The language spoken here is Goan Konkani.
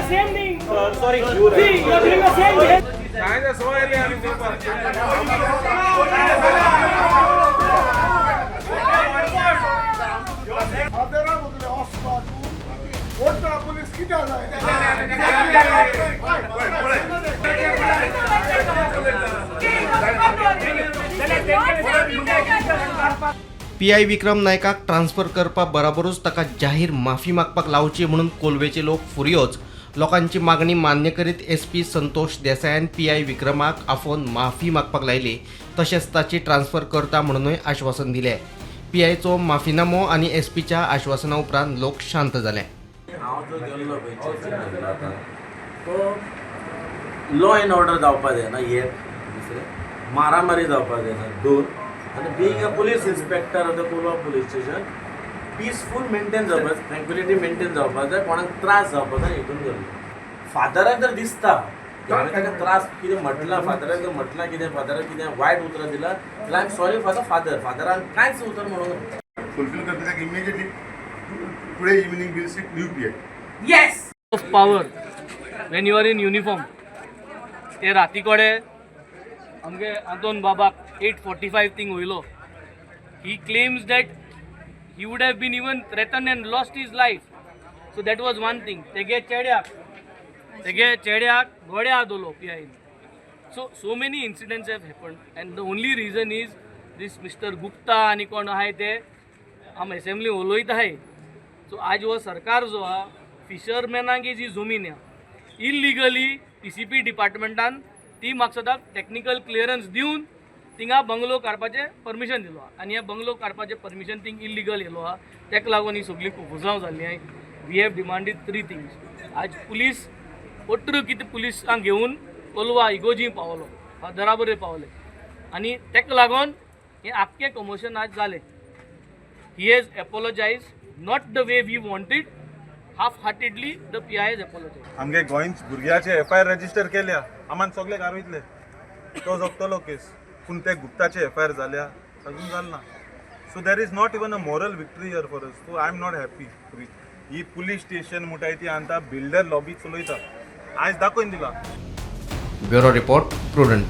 the same thing. Sorry. See, you are doing the same thing. फादरा बदले वचपाक वता पुलीस कित्याक जाय? पीआय विक्रम नायकाक ट्रान्सफर करपा बराबरूच ताका जाहीर माफी मागपाक लावची म्हणून कोलवेचे लोक फुर्योज. लोकांची मागणी मान्य करीत एसपी संतोष देसायान पीआय विक्रमाक आफोवन माफी मागपाक लायली, तशेंच ताची ट्रान्सफर करता म्हणूनय आश्वासन दिलें. पीआयचो माफीनामो आनी एसपीच्या आश्वासना उपरांत लोक शांत जाले. हांव जो गेल्लो पळय चर्चीन आतां, तो लॉ एंड ऑर्डर जावपा जायना एक, दुसरें मारामारी जावपा जायना दोन, आनी being a police inspector of the Colva police station, peaceful maintain जावपा, ट्रँक्विलिटी मेंटेन जावपा जाय, कोणाक त्रास जावपा जाय हितून गेल्लो. फादराक जर दिसता की हांवें ताका त्रास कितें म्हटलां, फादराक जर म्हटलां कितें, फादराक कितें वायट उतरां दिलां जाल्यार I am sorry for the father. फादरान कांयच उतर म्हणूंक ना. फुलफिल करता immediately. Today evening we'll see new PI. Of power when you are in uniform. ते राती कडेन आमगे आंतोन बाबाक 8:45 थिंग वयलो. He claims that he would have been even threatened and lost his life. So that was one thing. तेगे चेड्याक गोड्या दोलो P iron. So many incidents have happened and the only reason is this Mister Gupta आनी कोण आहाय ते आम एसेंब्ली उलयत आहाय. सो आज हो सरकार जो आहा, फिशरमॅनांक जी जमीन आहा, इलिगली टीसीपी डिपार्टमेंटान ती म्हाका सदां टॅक्निकल क्लियरन्स दिवन थिंगा बंगलो काडपाचें परमिशन दिलो आहा आनी हे बंगलो काडपाचें परमिशन थिंग इलिगल येयलो आहा. तेका लागून ही सगळी कोफुसांव जाल्ली आहा. We have demanded three things. आज पुलीस 18 कितें पुलिसांक घेवन कोलवा इगोजी पावलो, फादरा बरें पावले आनी तेका लागून हें आख्खें कमोशन आज जालें. He has apologized, not the way we wanted, half-heartedly the PI has apologized. आमगे गोंय भुरग्याचे एफआयआर रजिस्टर केल्या, आमान सगळे गारयतले, तो जगतलो केस, पूण ते गुप्ताचे एफआयआर जाल्या अजून जाल ना. So there is not even a moral victory here for us, so I am not happy. He police station म्हणटाय ती आतां बिल्डर लॉबी चलयता, आयज दाखोवन दिला. Bureau report, prudent.